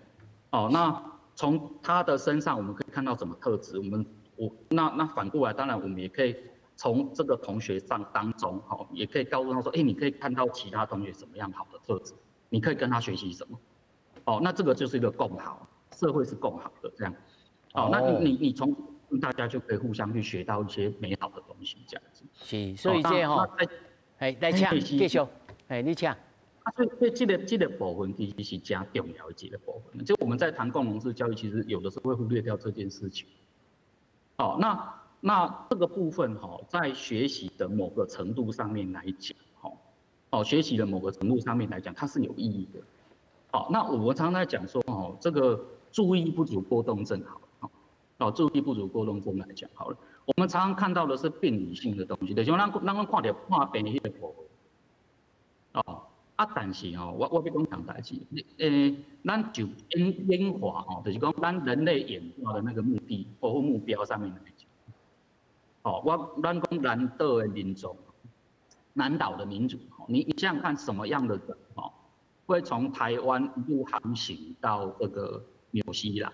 哦，那從他的身上我們可以看到什麼特質？我們我那那反過來，當然我們也可以從這個同學上當中，吼，也可以告訴他說，哎，你可以看到其他同學什麼樣好的特質，你可以跟他學習什麼？哦，那這個就是一個共好，社會是共好的這樣。哦，那你從大家就可以互相去學到一些美好的東西，這樣子。是，所以這吼，哎，來請繼續，哎，你請。啊，所以這個部分其實是誠重要的一個部分。就我們在談共融式教育，其實有的時候會忽略掉這件事情。哦，那這個部分哈，在學習的某個程度上面來講，哈，哦，學習的某個程度上面來講，它是有意義的。好，那我們常常在講說，哦，這個注意不足過動症，好，哦，注意不足過動症來講好了，我們常常看到的是病理性的東西，就是咱看著破病彼個部分，哦。啊，但是吼，我欲講一項代誌，咱就演化吼，就是講咱人類演化的那個目的或目標上面來講，哦，咱講南島的民族，南島的民族，你想想看，什麼樣的人哦，會從台灣一路航行到這個紐西蘭？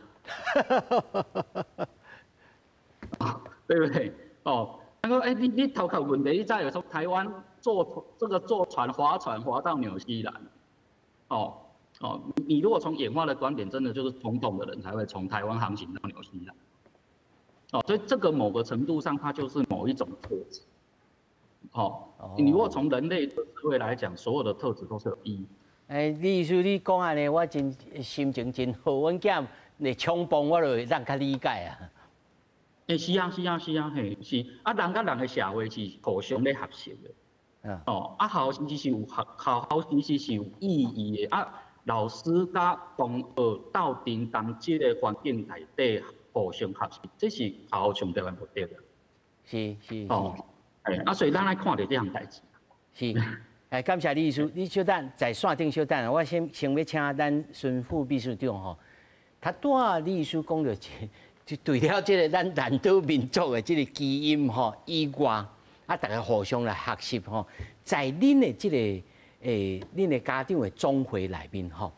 對不對？哦，他說，欸，你頭殼問題，你知有從台灣坐這個坐船划船划到紐西蘭，哦哦，你如果從演化的觀點，真的就是衝動的人才會從台灣航行到紐西蘭，哦，所以這個某個程度上，它就是某一種特質，哦，你如果從人類的社會來講，所有的特質都是有意義。欸，李醫師，你講按呢，我真心情真好，阮囝會衝動，我就會當較理解啊。欸，是啊，是啊，是啊，嘿，是啊，人佮人的社會是互相咧學習的。哦，啊，學校其實是有學，學校其實是有意義的。啊，老師佮同學鬥陣佇這個環境內底互相學習，這是學校上重要的目的。是是是。哦，啊，所以咱來看著這項代誌。是，哎，感謝李醫師，你稍等在線頂稍等，我先欲請咱孫副秘書長吼，他拄仔李醫師講著就對了，這個咱南島民族的這個基因吼以外。啊，大家互相來學習吼，在恁的這個恁的家長的總會內面吼，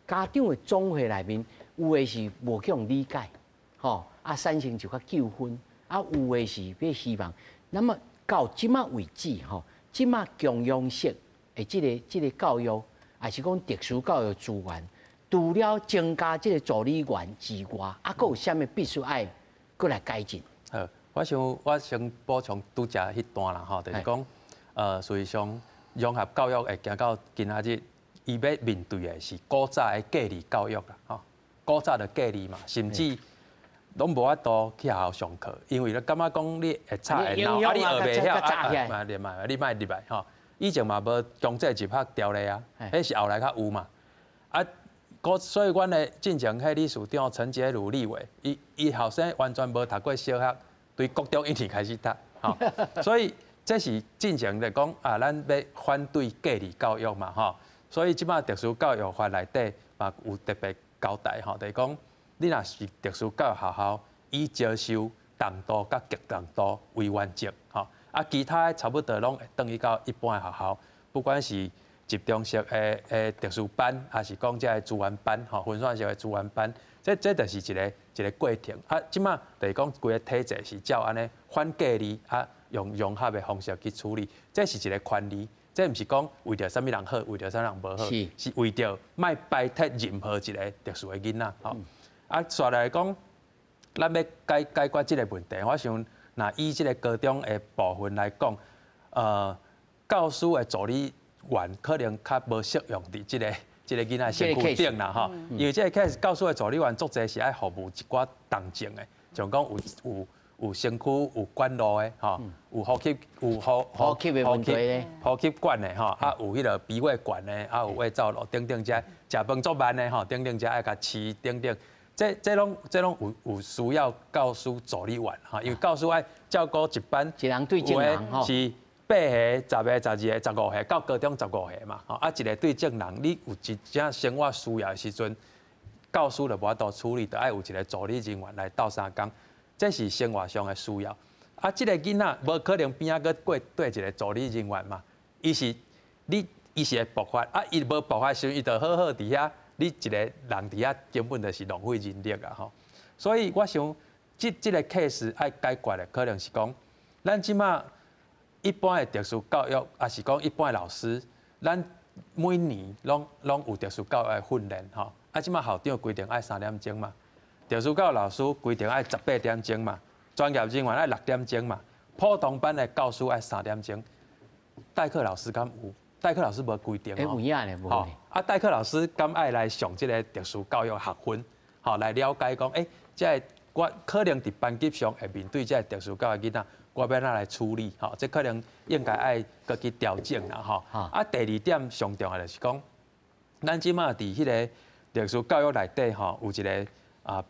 家長的總會內面有的是無去予理解，吼啊產生一寡糾紛，啊有的是欲希望。那麼到這馬為止吼，這馬共融式的這個教育，抑是講特殊教育資源，除了增加這個助理員之外，啊，閣有啥物必須愛閣來改進？好。我想，我先補充拄才彼段啦，吼，就是講，事實上，融合教育會行到今仔日，伊欲面對的是古早的隔離教育啦，吼，古早的隔離嘛，甚至攏無法度去學校上課，因為你感覺講你會吵會鬧，啊你學袂曉，啊你莫入來吼。以前嘛無強制入學條例啊，彼是後來較有嘛，啊，所以阮的進前彼理事長陳潔如立委，伊後生完全無讀過小學。對國中一年開始讀，吼，所以這是進前來講啊，咱欲反對隔離教育嘛，吼，所以這擺特殊教育法內底嘛有特別交代，吼，就是講你若是特殊教育學校，以招收重度佮極重度為原則，吼，啊，其他的差不多攏會轉去到一般的學校，不管是集中式的特殊班，抑是講這个資源班，吼，分散式的資源班。這就是一個過程啊！這馬就是講規个體制是照按呢反隔離啊，用融合的方式去處理，這是一個權利，這毋是講為著啥物人好，為著啥物人無好，是為著莫排斥任何一個特殊的囡仔吼。啊，紲來講，咱欲解決這個問題，我想若以這個高中的部分來講，教師的助理員可能較無適用佇這個。這個囡仔身軀頂啦吼，因為這個 case 教師的助理員足濟是愛服務一寡重症的，像講有身軀有管路的吼，有呼吸有呼吸的問題咧，呼吸管的吼，啊有彼個鼻胃管的，啊有胃造瘻等等，這食飯足慢的吼，等等這愛共飼等等，这拢有需要教师助理员哈，因为教师爱照顾一班，一人对众人吼，是八个、十个、十二个、十五个，到高中十五个嘛，吼啊，一个对众人，你有一正生活需要的时阵，教师就无法度处理，就爱有一个助理人员来斗相共，这是生活上的需要。啊，这个囡仔无可能边仔阁过缀一个助理人员嘛，伊是你伊是会爆发，啊，伊无爆发时阵，伊就好好伫遐，你一个人伫遐根本就是浪费人力啊吼。所以我想，这个 case 爱解决的可能是讲，咱这马一般的特殊教育，抑是讲一般的老师，咱每年拢有特殊教育的训练吼。啊，这马校长规定爱3点钟嘛，特殊教育老师规定爱18点钟嘛，专业人员爱6点钟嘛，普通班的教师爱三点钟，代课老师敢有？代课老师无规定哦。有影咧，无。啊，代课老师敢爱来上这个特殊教育学分，吼，来了解讲，欸，这个我可能伫班级上会面对这个特殊教育囡仔，我欲按怎来处理？吼，这可能应该爱阁去调整啦，吼。啊，第二点上重要就是讲，咱这马伫迄个特殊教育内底吼，有一个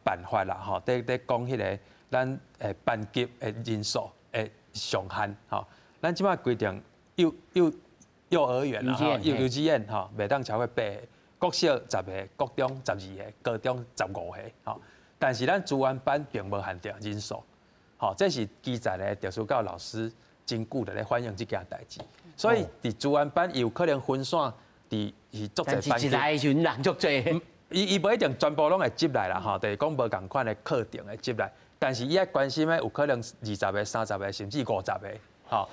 办法啦，吼，伫讲彼个咱班级的人数的上限，吼，咱这马规定幼儿园啦，幼稚园吼，袂当超过八个，国小十个，国中十二个，高中十五个，吼。但是咱资源班并无限定人数，吼，这是基层的特殊教育老师真久就咧反映这件代志，所以伫资源班有可能分散伫是足济班级。一来的时阵人足济。伊无一定全部拢会接来啦，吼，就是讲无仝款的课程会接来，但是伊爱关心的有可能20个、30个，甚至50个，吼。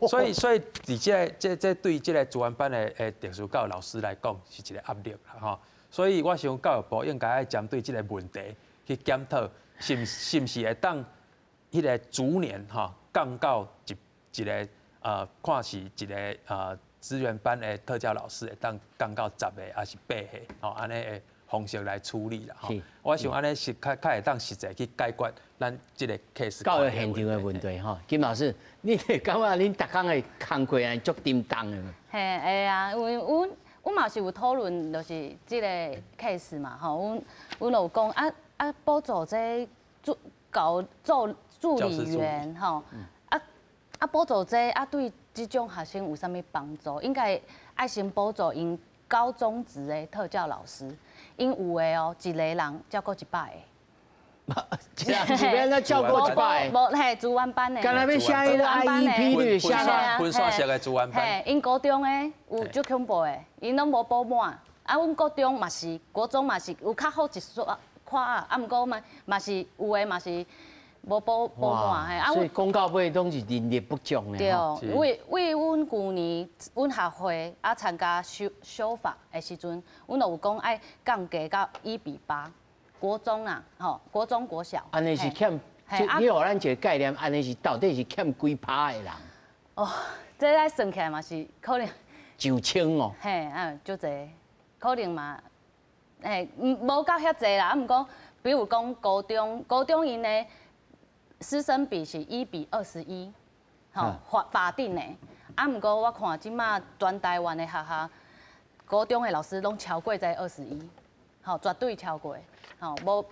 所以伫这个、这、这对这个资源班的特殊教育老师来讲是一个压力啦，吼。所以我想教育部应该爱针对这个问题去检讨，是毋是会当彼个逐年吼降到一一个看是一个资源班的特教老师会当降到十个抑是八个，吼，按呢的方式来处理啦。吼，我想按呢是较会当实际去解决咱这个 case 教育现场的问题吼。金老师，你会感觉恁逐工的工课按呢足沉重的？嘿，会啊，因为阮嘛是有讨论，就是这个 case 嘛，吼，阮有讲啊，补助这助教做助理员吼，啊补助这啊对这种学生有啥物帮助？应该爱先补助𪜶高中职的特教老师，𪜶有的哦，一个人照顾100个。这样是欲按怎照顾100个？无嘿，资源班的。敢若欲写彼个 IEP，你写啊？分散式的资源班。嘿，𪜶高中的有足恐怖的，𪜶拢无补满。啊，阮国中嘛是，国中嘛是有较好一撮块啊，啊，毋过嘛是有的嘛是无补满嘿。啊，所以讲到尾拢是人力不足呢。对，为阮旧年阮学会啊参加修法的时阵，阮就有讲爱降低到1比8。国中啊，吼，国中国小。按呢是欠，你予咱一个概念，按呢是到底是欠几趴的人？哦，这来算起来嘛是可能上千哦。嘿，啊，足济，可能嘛，嘿，无到遐济啦。啊，毋过，比如讲高中，高中𪜶的师生比是1比21，吼，法定的。啊，毋过我看这马全台湾的学校，高中的老师拢超过这21，吼，绝对超过。吼，无，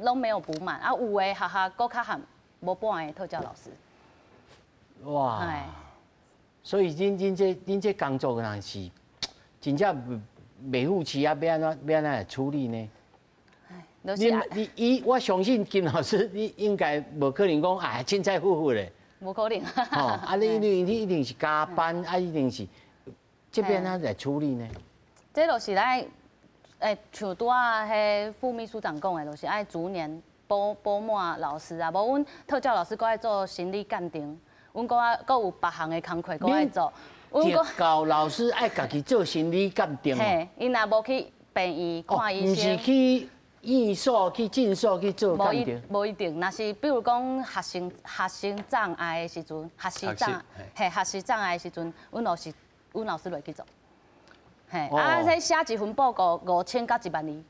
拢没有补满啊！有的学校阁较含无半个特教老师。哇！所以恁这工作若是真正袂赴期啊，欲按怎欲按怎来处理呢？你你伊，我相信金老师，你应该无可能讲啊，凊彩付付咧。无可能。吼，啊，你一定是加班，啊，一定是这欲按怎来处理呢？这就是咱。欸，像拄仔彼副秘书长讲的，就是爱逐年补满老师啊，无阮特教老师阁爱做心理鉴定，阮阁爱阁有别项的工课阁爱做。特教老师爱家己做心理鉴定。嘿，𪜶若无去病院看医生。毋是去院所去诊所去做鉴定。无一定，若是比如讲学生障碍的时阵，学习障碍的时阵，阮老师会去做。嘿，啊，这写一份报告5000到1万2。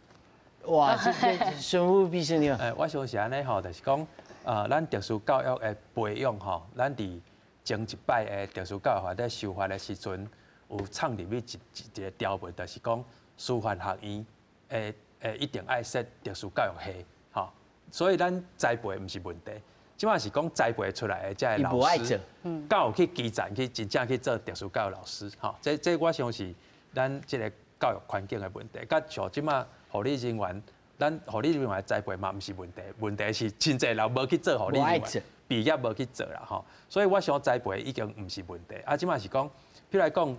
哇，这孙副秘书长。欸，我想是按呢吼，就是讲，咱特殊教育的培养吼，咱伫前一摆的特殊教育法咧修法的时阵，有藏入去一个条文，就是讲师范学院的一定愛設特殊教育系，吼，所以咱栽培毋是問題，這馬是講栽培出來的這个老師，敢有去基層去真正去做特殊教育老師，吼，這我想是咱這个教育環境的問題，佮像這馬護理人員，咱護理人員的栽培嘛毋是問題，問題是真濟人無去做護理人員，畢業無去做啦，吼，所以我想栽培已經毋是問題，啊，這馬是講，譬如來講，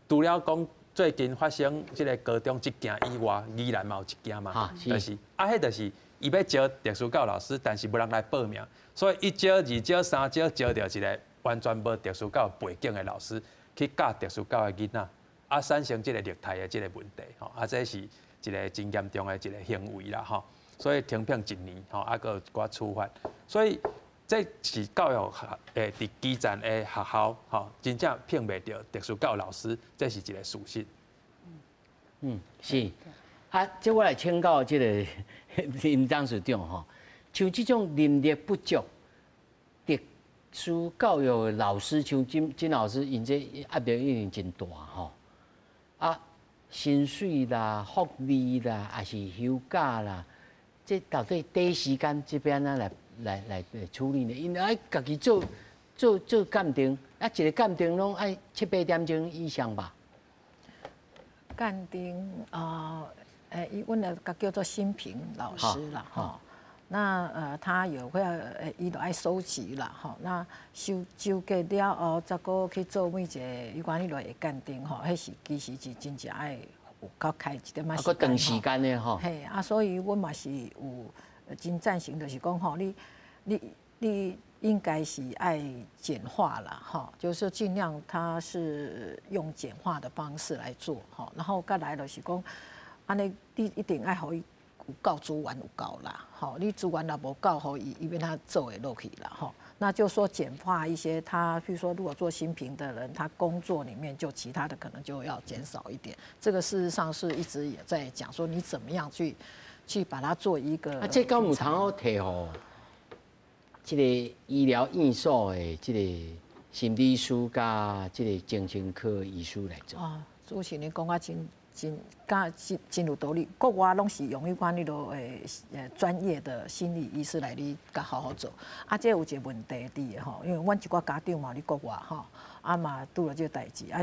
除了講。最近發生這个高中這件以外，宜蘭嘛有一件嘛，就是啊，彼就是伊欲招特殊教育老師，但是無人來報名，所以一招、二招、三招，招著一个完全無特殊教育背景的老師去教特殊教育的囡仔，啊，產生這个虐待的這个問題，吼，啊，這是一个真嚴重的一个行為啦，吼，所以停聘一年，吼，啊，閣有一寡處罰，所以這是教育學佇基層的學校，吼，真正聘袂著特殊教育老師，這是一个事實。嗯，是。啊，這我來請教這个林董事長吼，像這種人力不足、特殊教育的老師，像金金老師，𪜶這壓力一定真大吼。啊，薪水啦、福利啦，抑是休假啦，這到底第一時間這邊啊來處理呢？𪜶愛家己做鑑定，啊，一个鑑定攏愛七八點鐘以上吧？鑑定啊，欸，阮咧共叫做心評老師啦，吼。那他有會伊就愛收集啦，吼。那收集了後，再閣去做每一个有關彼落的鑑定，吼。彼是其實是真正愛有較開一點仔時間。長時間的吼。嘿，啊，所以阮嘛是有真贊成，就是講吼，你應該是愛簡化啦，吼，就是盡量他是用簡化的方式來做，吼。然後再來就是講，按呢你一定愛予伊有夠資源有夠啦，吼，你資源若無夠，予伊伊欲按怎做會落去啦，吼。那就說簡化一些，他譬如說如果做心評的人，他工作裡面就其他的可能就要減少一點。這個事實上是一直也在講說，你怎麼樣去把它做一個。啊，這敢有通好提予這个醫療院所的這个心理師佮這个精神科醫師來做。啊，主持人講啊真真，敢真真有道理。國外攏是用彼款彼落專業的心理醫師來咧共好好做。啊，這有一个問題佇的吼，因為阮一寡家長嘛佇國外吼，啊嘛拄著這个代誌。啊，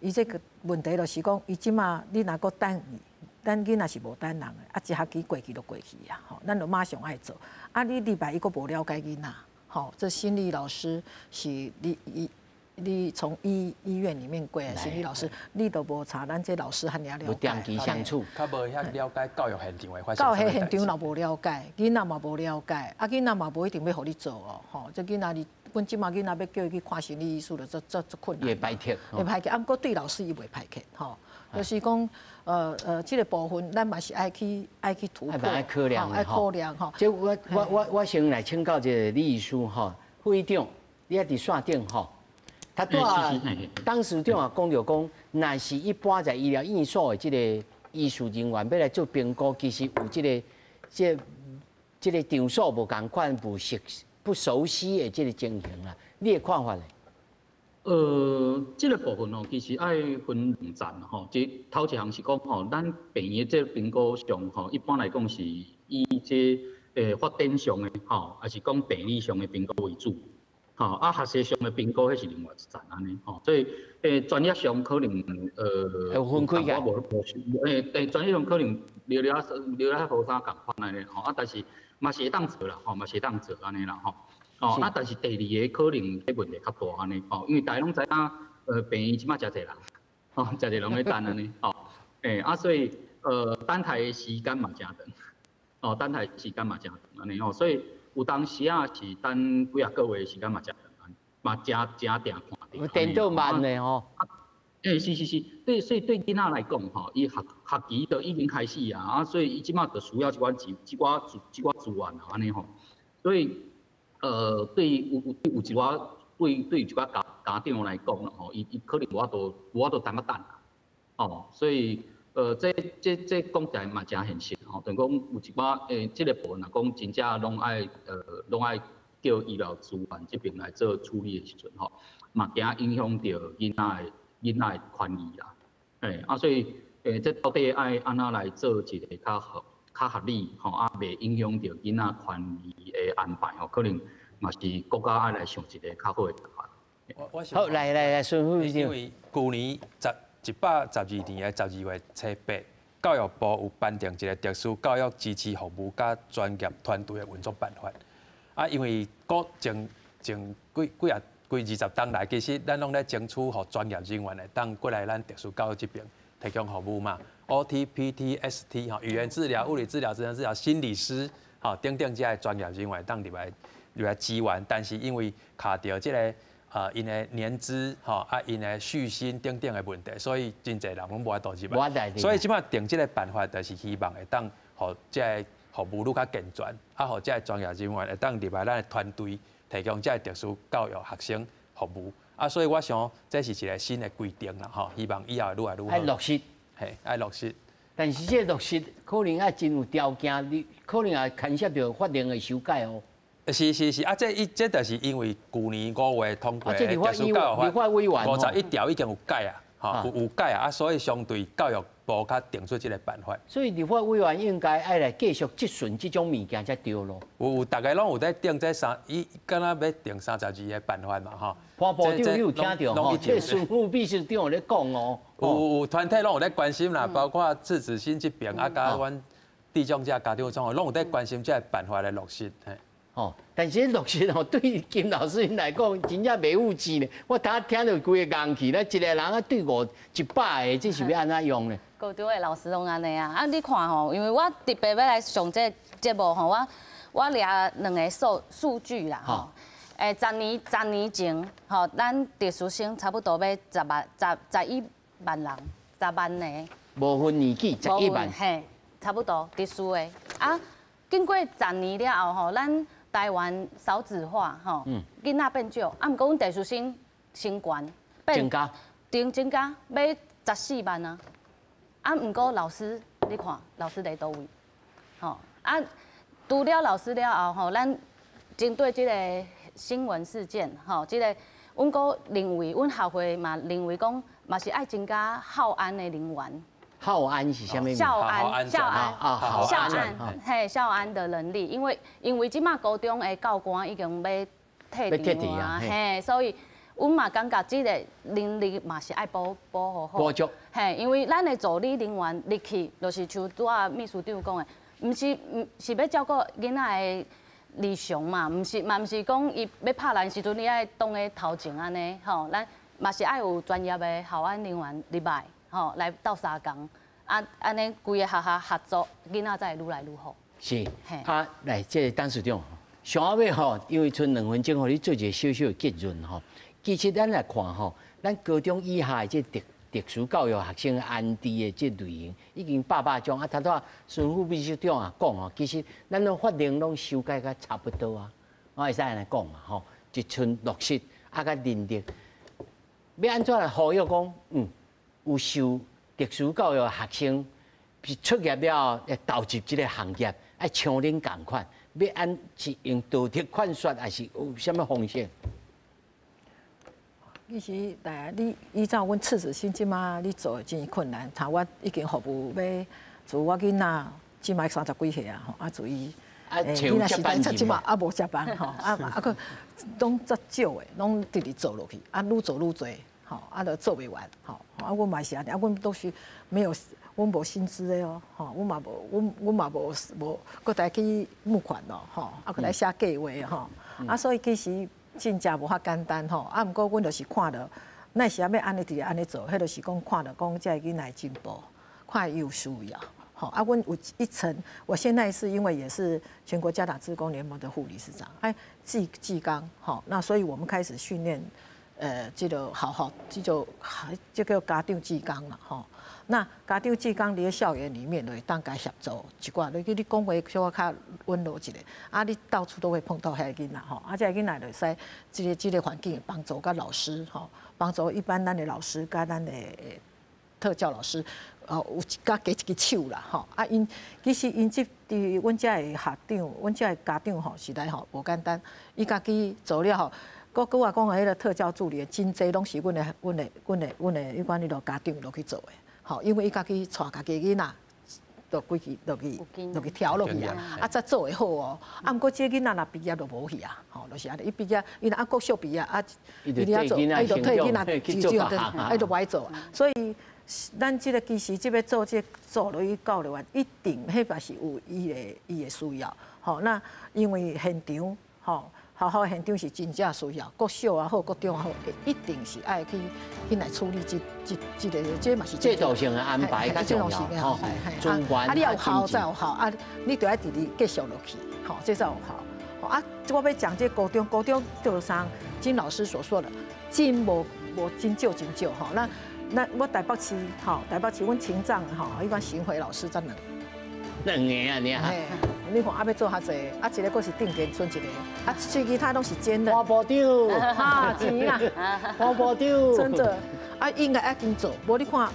伊這个問題就是講，伊這馬你若閣等伊，咱囡仔是無等人的，啊，一學期過去就過去啊，吼，咱就馬上愛做。啊，你禮拜一閣無了解囡仔，吼，這心理老師是你伊。你從醫院裡面過來，心理老師，你都無差咱這老師遐爾了解。無長期相處，較無遐了解教育現場的發生。教育現場若無了解，囡仔嘛無了解，啊囡仔嘛無一定欲予你做哦，吼，這囡仔你，阮這馬囡仔欲叫伊去看心理醫師，就足足足困難。會排斥。會排斥，啊，毋過對老師伊袂排斥，吼，就是講，這个部分咱嘛是愛去突破，愛考量，愛考量吼。這我先來請教這个李醫師吼，副院長，你猶佇線頂吼。他拄啊，董事長也講著講，若是一般在醫療院所的這个醫術人員欲來做評估，其實有這个場所無仝款、不熟悉的這个情形啦，你的看法呢？這个部分哦，其實愛分兩層吼。這頭一項是講吼，咱病院這个評估上吼，一般來講是以這發展上的吼，抑是講病理上的評估為主。吼，啊，學習上的評估彼是另外一層按呢，吼，所以專業上可能有分開個。我無專業上可能了了了了無啥仝款按呢，吼，啊，但是嘛是會當做啦，吼，嘛是會當做按呢啦，吼。哦，啊，但是第二个可能這問題較大按呢，吼，因為大家攏知影，病院這馬誠濟人，吼，誠濟人咧等按呢，吼，啊，所以等待的時間嘛誠長，哦，等待時間嘛誠長按呢，吼，所以有當時啊是等幾仔個月時間嘛誠長，嘛誠誠定看著。顛倒慢的吼。欸，是是是，對，所以對囡仔來講，吼，伊學期都已經開始啊，啊，所以伊這馬就需要這寡資、這寡資、這寡資源啊，按呢吼，所以，對有一寡對一寡家長來講吼，伊可能無法度等啊等，哦，所以，這講起來嘛誠現實吼，就講有一寡這个部分若講真正攏愛叫醫療資源這邊來做處理的時陣吼，嘛驚影響著囡仔的權益啦，欸，啊，所以，這到底愛按怎來做一个較好、較合理吼，啊，袂影響著囡仔權利的安排吼，可能嘛是國家愛來想一個較好的辦法。好，來來來，孫副因為舊年112年的12月初8，教育部有頒定一個特殊教育支持服務佮專業團隊的運作辦法。啊，因為國前前幾幾啊幾20冬來，其實咱攏咧爭取予專業人員會當過來咱特殊教育這邊提供服務嘛。OT、PT、ST 吼，語言治療、物理治療、職能治療、心理師吼等等這个專業人員會當入來支援，但是因為卡著這个𪜶的年資吼啊，𪜶的敘薪等等的問題，所以真濟人攏無法度入來。所以這擺定這个辦法，就是希望會當予這个服務愈較健全，啊，予這个專業人員會當入來咱的團隊，提供這个特殊教育學生服務。啊，所以我想這是一個新的規定啦，吼，希望以後會愈來愈好。愛落實，嘿，愛落實。但是這個落實可能愛真有條件，你可能也牽涉著法令的修改哦。是是是，啊，這就是因為舊年5月通過的特殊教育法51條已經有改啊，吼，有改啊，啊，所以相對教育部較定出這個辦法。所以立法委員應該愛來繼續質詢這種物件才對咯。有，大家攏有在定這三，伊敢若欲定32個辦法嘛，吼。潘部長，你有聽著吼？這孫副秘書長有咧講哦。有團體攏有咧關心啦，包括赤子心這邊啊，佮阮智障者家長總會攏有咧關心這個辦法的落實。嘿。哦，但是落實吼，對金老師𪜶來講，真正袂有錢呢。我頭聽著規个硬氣，咱一個人啊對500-100個，這是欲按怎用呢？高中的老師攏按呢啊！啊，你看吼，因為我特別欲來上這節目吼，我掠兩个數據啦吼。十年前吼，咱特殊生差不多欲10萬11萬人，10萬個。無分年紀，十一萬。嘿，差不多特殊的啊。經過十年了後吼，咱台灣少子化吼，囡仔變少，啊，毋過阮特殊生升懸，增加，增加，欲14萬啊！啊，毋過老師，你看老師佇佗位？吼啊，除了老師了後吼，咱針對這个新聞事件，吼，這个阮閣認為，阮學會嘛認為講，嘛是愛增加校安的人員。校安是啥物？校安，校安，校安，嘿，校安的能力，因為這馬高中的教官已經欲退掉啊，嘿，所以阮嘛感覺這个能力嘛是愛補好。補足。嘿，因為咱的助理人員入去，就是像拄仔秘書長講的，毋是毋是欲照顧囡仔的日常嘛，毋是嘛毋是講伊欲拍人時陣，你愛擋咧頭前按呢，吼，咱嘛是愛有專業的校安人員入來，吼，來鬥相共。啊，按呢規个學校合作，囡仔才會愈來愈好。是，啊，來，這个董事長，上後尾吼，因為賰兩分鐘，予你做一個小小的結論吼。其實咱來看吼，咱高中以下的這特殊教育學生安置的這類型，已經百百種。啊，頭拄仔孫副秘書長也講吼，其實咱攏法令攏修改甲差不多啊，我會使按呢講嘛吼，一賰落實啊，佮認定，欲按怎來呼籲講，有受特殊教育學生是出業了後，會投入這個行業，愛像恁仝款，欲按是用道德勸說，還是有啥物方式？其實，來你依照阮赤子心這馬咧做真困難，像我已經服務欲自我囡仔這馬30幾歲啊，吼啊，自伊囡仔時代這馬啊無接班吼，啊啊閣攏遮少的，攏直直做落去，啊愈做愈濟，吼啊就做袂完，吼啊阮嘛是按呢，啊阮都是沒有，阮無薪資的哦，吼阮嘛無，阮嘛無，閣來去募款咯，吼啊閣來寫計劃吼，啊所以其實。真正無遐簡單吼，啊，毋過阮就是看著，那時啊欲按呢直按呢做，彼就是講看著講這个囡仔的進步，看伊有需要，吼啊，阮有一層，我現在是因為也是全國家長志工聯盟的副理事長，哎，志工，吼，那所以我們開始訓練，這個好好，這就這個家長志工啦，吼。那家長志工佇咧校園裡面，就會當共協助一寡，你去你講話小可較溫柔一下，啊，你到處都會碰到遐个囡仔吼，啊，這个囡仔就會使這個環境幫助佮老師吼，幫助一般咱的老師佮咱的特教老師，哦，有較加一支手啦吼，啊，𪜶其實𪜶這佇阮遮的校長，阮遮的家長吼，實在吼無簡單，伊家己做了後。閣閣我講的彼个特教助理，真濟攏是阮的、阮的、阮的、阮的彼款彼落家長落去做的，吼，因為伊家己帶家己囡仔，就规去落去落去跳落去啊，啊才做会好哦。啊，毋过这囡仔若毕业就无去啊，吼，就是按呢。伊毕业，伊若啊国小毕业啊，伊就做，伊就退囡仔就就伊就无爱做。所以咱这个其实这欲做这做落去教育员，一定彼嘛是有伊的需要。吼，那因为现场吼，学校现场是真正需要，国小也好，国中也好，一定是爱去来处理这个，这嘛是制度性的安排较重要吼。啊，你有效才有效啊，你就爱直直继续落去，吼，这才有效。啊，我欲讲这高中，高中就像金老师所说的，真无无真少真少吼。那我台北市吼，台北市阮青藏吼，彼款巡回老师才两。两个啊，你啊，你看啊，欲做较济，啊，一个阁是定点剩一个，啊，其他拢是兼任。黄部长，啊，钱啦，黄部长，真的，啊，应该爱紧做，无你看。